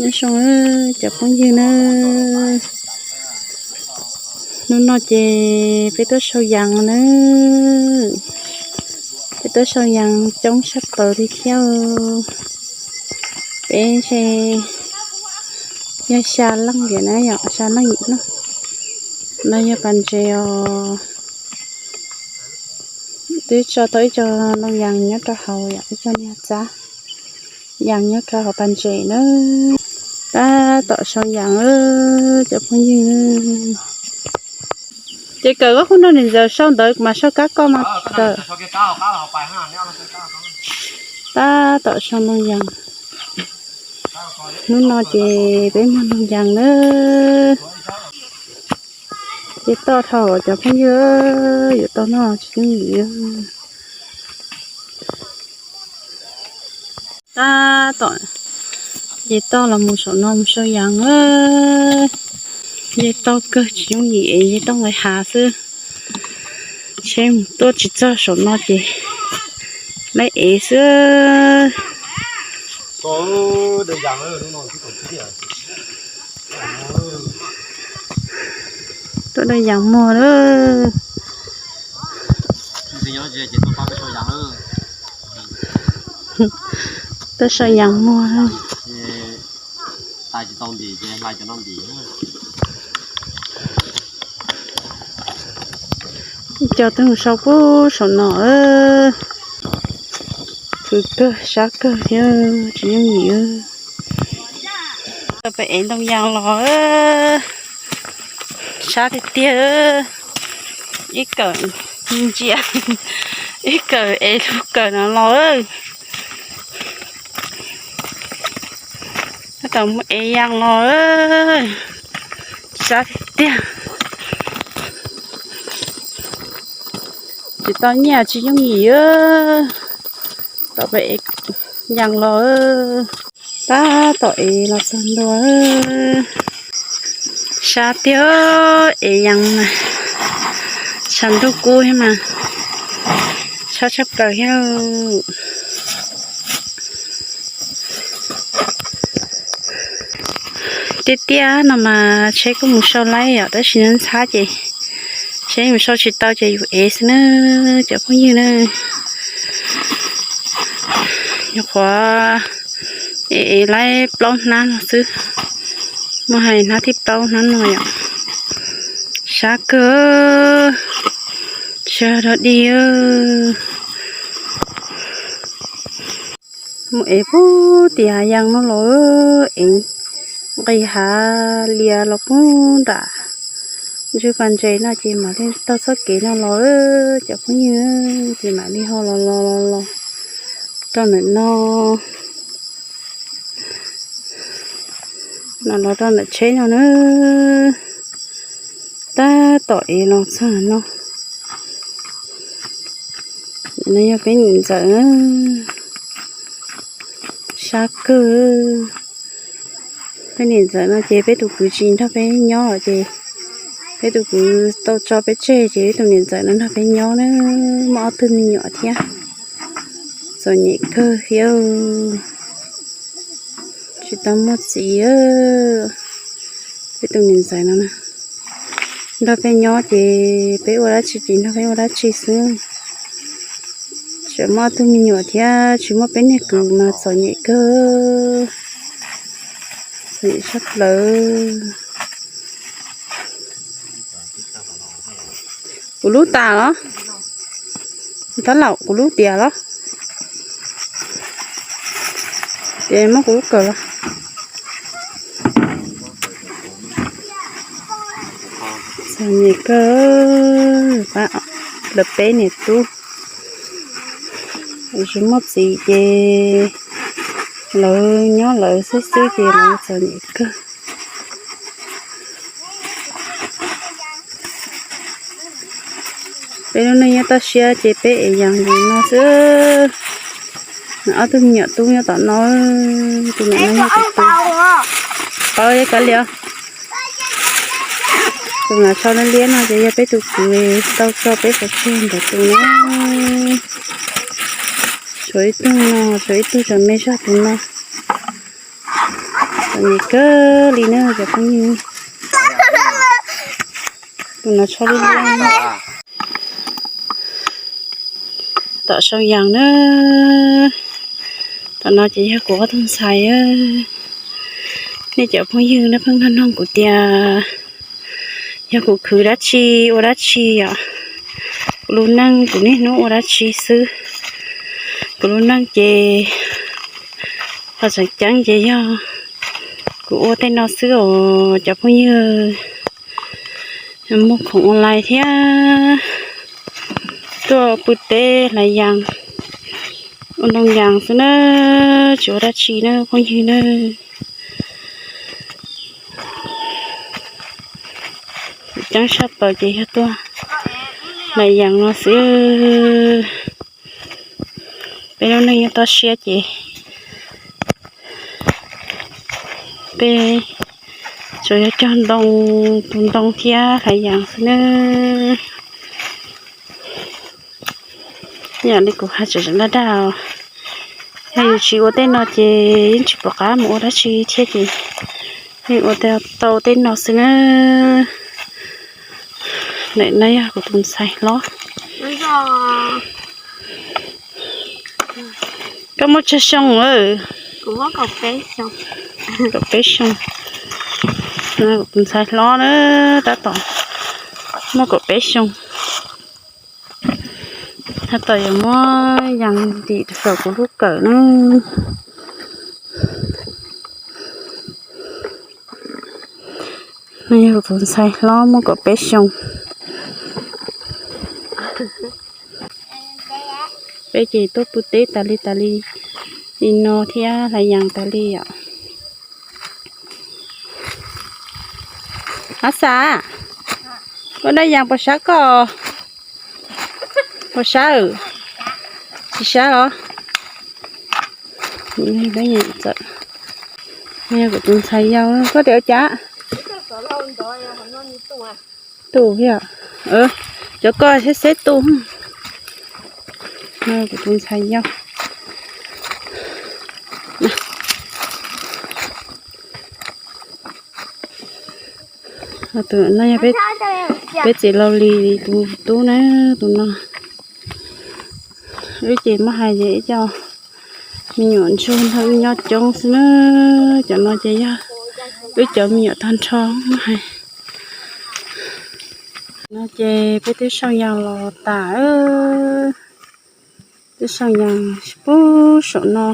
Nyob zoo cov phooj ywg na, hnub no ces peb tuaj sau yas na, peb tuaj sau yas coob tshaj plaws li thiab. Peb ntshe yog xya leej yam na yom, xya leej yim leej. No yog pas ntses os. Twb tso tau ib co loo yas nyob rau hauv yom, ib co niag txab yas nyob rau hauv pas ntses na. Tab tom sau yas cov phooj ywg. Ces Kawm, koj kuj nrog niam ntxawm sau ntawd mas sau kab koj mas Kawm. Tab tom sau loo yas. Hnub no ces peb muag loo yas na. Ces toj dhau cov phooj ywg, yuav tau noj tsis yooj yim. Tab tom ces toj los mus saum no mus sau yas. Ces toj kawg tsis yooj yim es ces toj nqis hav xwb. Seb mus tuaj tsis txog saum no ces laib ev xwb. Tuaj daj yas muag lawm. Tuaj sau yas muag. Ib co twb mus sau pub saum no. Khwv kawg, sab kawg thiab tsis yooj yim. Tau peb ev ntoo yas los, sab tiag tiag. Ib Kawm ntsia, ib Kawm ev lub kawm no los. Tab tom mus ev yas los, sab tiag tiag. Tsis tau nyiaj tsis yooj yim, tom peb ev yas los. Tab tom ev los txog ntua, sab tiag, ev yas mas tshav ntuj kub thiab mas, sab tshaj plaws thiab. Tiaj tiaj no mas tsheb kuj mus sau laib yom, tab sis ntxhab ces tsheb mus sau tsis tau ces yus ev xwb na cov phooj ywg na. Nyuam qhuav ev ev laib plaub hnab no xwb, muaj hais hnab thib plaub hnab no yom. Sab kawg, sab dog dig. Mus ev pub tim hav yas no los, ev nqis hav lias los pub nram ntug pas ntses no ces mam li taug txoj kev no los cov phooj ywg, ces mam li ho los los los los rau ntawm no, los los rau ntawm tsheb no na. Tab tom ev los txog no. No yog peb niam ntxawm, sab kawg. Peb niam ntxawm no ces peb tus kwv tsis nrog peb nyob lawm ces peb tus kwv tau tso peb tseg ces peb tus niam ntxawm no nrog peb nyob na, muaj ob tug me nyuam thiab. Txom nyem kawg thiab, tsis tau muaj txiv. Peb tus niam ntxawm no nrog peb nyob ces peb ua dab tsi ces nrog peb ua dab tsi xwb. Tseem muaj ob tug me nyuam thiab tsis muaj peb niag kwv mas txom nyem kawg, txom nyem sab plaws. Kuv lub tas los? Tab laum kuv lub tias los? Ces muab kuv lub kawm los. Txom nyem kawg, lawv peb niam tub tsis muaj txiv ces lawv nyob lawv xwb xwb ces lawv txom nyem kawg. Peb lub neej nyob toj siab ces peb ev yas li no xwb. Ob tug me nyuam tub nyob tom no, tus niam no yog tus tub. Qhov kav liam, tus mam tsho liab liab no ces yog peb tus kwv tau tso peb pov tseg ntawd tus na. Tshuav ib tug no, tshuav ib tug tseem me zog tus no. Txom nyem kawg li na cov phooj ywg. Tus no tsho li li. Tom Soo Yas na. Tom no ces yog kuv ob tug ntxhais. Nej cov phooj ywg nej pheej nug nug kuv tias yog kuv khwv dab tsi ua dab tsi os. Kuv lub neej kuv niaj hnub ua dab tsi xwb. Kuv lub neej ces qhov tseem ceeb ces yog kuv ua tej no xwb os cov phooj ywg. Muag khoom online thiab tuaj pw teb hlais yas, ua ntoo yas xwb na, tsis ua dab tsi na phooj ywg na. Ceeb tshaj plaws ces yog tuaj hlais yas no xwb. Peb lub neej nyob toj siab ces peb tsuas yog cog ntoo, tu ntoo thiab hlais yas xwb na. Yam li kuv hais tseem tseem dag dag, yog yus tsis ua tej no ces yeej tsis pom qab mus ua dab tsi thiab ces yeej ua tau tej no xwb na. Ntawm no yog kuv tus ntxhais hlob. Koj muaj tsawg xyoo? Kaum peb xyoo. Kuv tus ntxhais hlob na, tab tom muaj kaum peb xyoo. Tab tom yuav muab yas ntim rau saum kuv lub kawm na. No yog kuv tus ntxhais hlob muaj kaum peb xyoo. Peb ces tuaj pw teb tas li tas li, li no thiab hlais yas tas li os. Ab Xas, koj daj yas puas sab koj? Puas sab? Tsis sab os. Kuv tus ntxhais yau, koj tias ua cas? Tu thiab. Cov ko xeb xeb tu. Kuv tus ntxhais yau. Tus no yog peb txiv Laus Lis tus tub na, tus no. Wb ces muab hais ces ib co me nyuam ntsuag nrog wb nyob coob xwb na. Cov no ces yog wb cov me nyuam tag nrho muab hais. No ces peb twb sau yas los tas, twb sau yas puag saum no,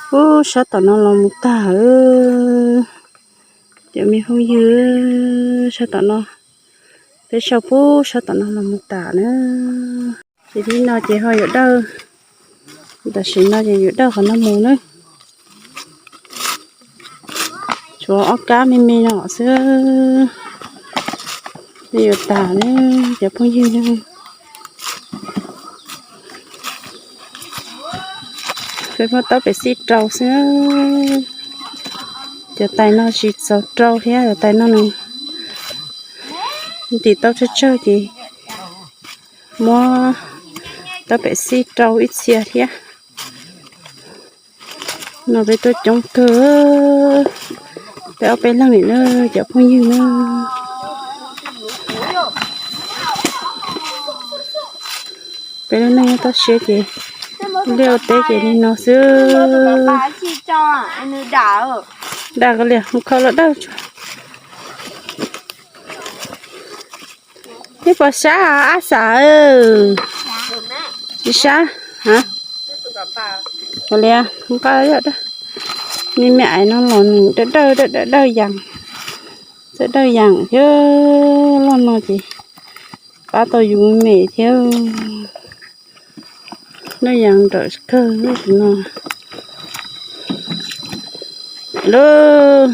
puag sab tom no los mus tas. Cov me phooj ywg, sab tom no, peb sau puag sab tom no los mus tas na. Ces li no ces ho yuav dawj, tam sim no ces yuav dawj qhov no mus na. Tshuav ob kab me me no xwb, yuav tas na cov phooj ywg. Peb muab taub pem xij rau xwb, cov tais no tsis txaus rau thiab, cov tais no nws ntim tau tsawg tsawg ces muab taub pem xij rau ib txhia thiab. No peb tuaj coob kawg, peb ob peb leeg li na cov phooj ywg na. Peb lub neej nyob toj siab ces liaj ua teb ces li no xwb. Daj koj liam, mus kho los dawj tso. Neb puas sab Ab Xas? Tsis sab. Ua li, nqa me me ais no los nws dawj dawj dawj dawj yas, dawj dawj yas thiab. Loj no ces pab tau yus me me thiab. Dawj yas nrawm kawg no. Lub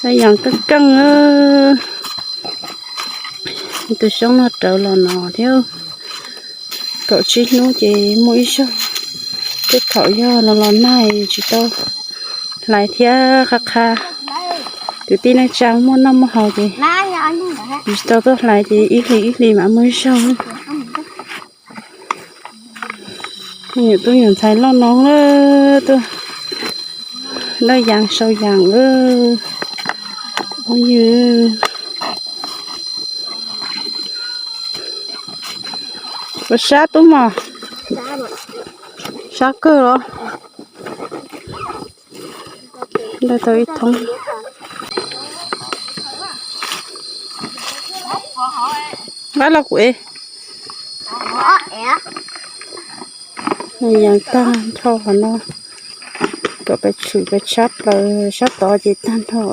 dawj yas keej keej. Tus xyoob no rawv los no thiab. Kaum tsib hnub ces muaj ib zaug, tej thaum yog los los nag tsis tau hlais thiab qha qha. Kwv tij neej tsa muaj noj muaj haus ces tsis tau tuaj hlais ces ib hlis ib hlis mam muaj ib zaug. Me nyuam tub nyuam ntxhais loj no tuaj Dawb yees sau yees, phooj ywg. Puas sab tub mog? Sab kawg los. Ntawd tau ib thoob. Nqa los kuv ev. Yees tag nrho qhov no, kom peb tshwm peb tshab plaws sab tod ces tag nrho.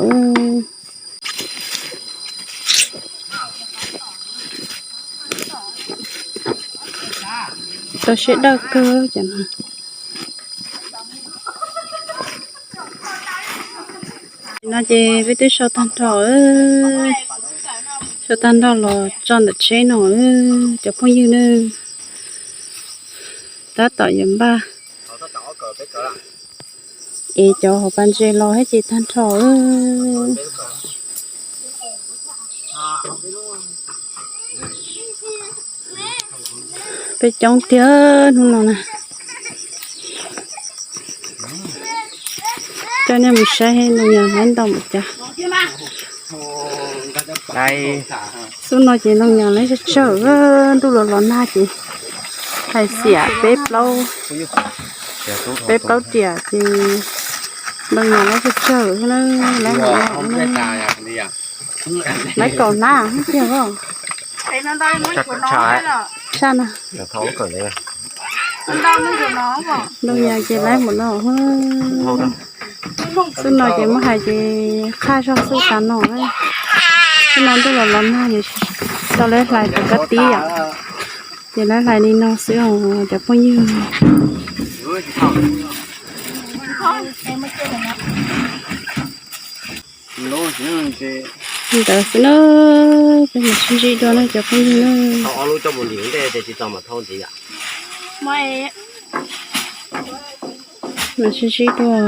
Tau siab dawb kawg cov no. No ces peb twb sau tag nrho, sau tag nrho los tso ntawm tsheb no, cov phooj ywg na. Tab tom yuav npaj es cov hauv pas ntses los thiab ces tag nrho. Peb coob tiag hnub no na. Coj nej mus saib ntoo yas laib ntau npaum cas. Xub no ces ntoo yas laib tsawg tsawg, ntuj los los nag ces hais xiam peb plaub, peb plaub riam ces ntoo yas laib tsawg tsawg na, laib hauv no. Laib kaum hnab tiag os. Tshaj no. Ntoo yas ces laib npaum no. Xub no ces muab hais ces qhaj zog xub tas no. Xub no ntuj los los nag es tau lawv hlais tau kab tib yom. Ces lawv hlais li no xwb os cov phooj ywg. Ntawd xwb na, peb mam sib ntsib dua na cov phooj ywg na. Mam sib ntsib dua.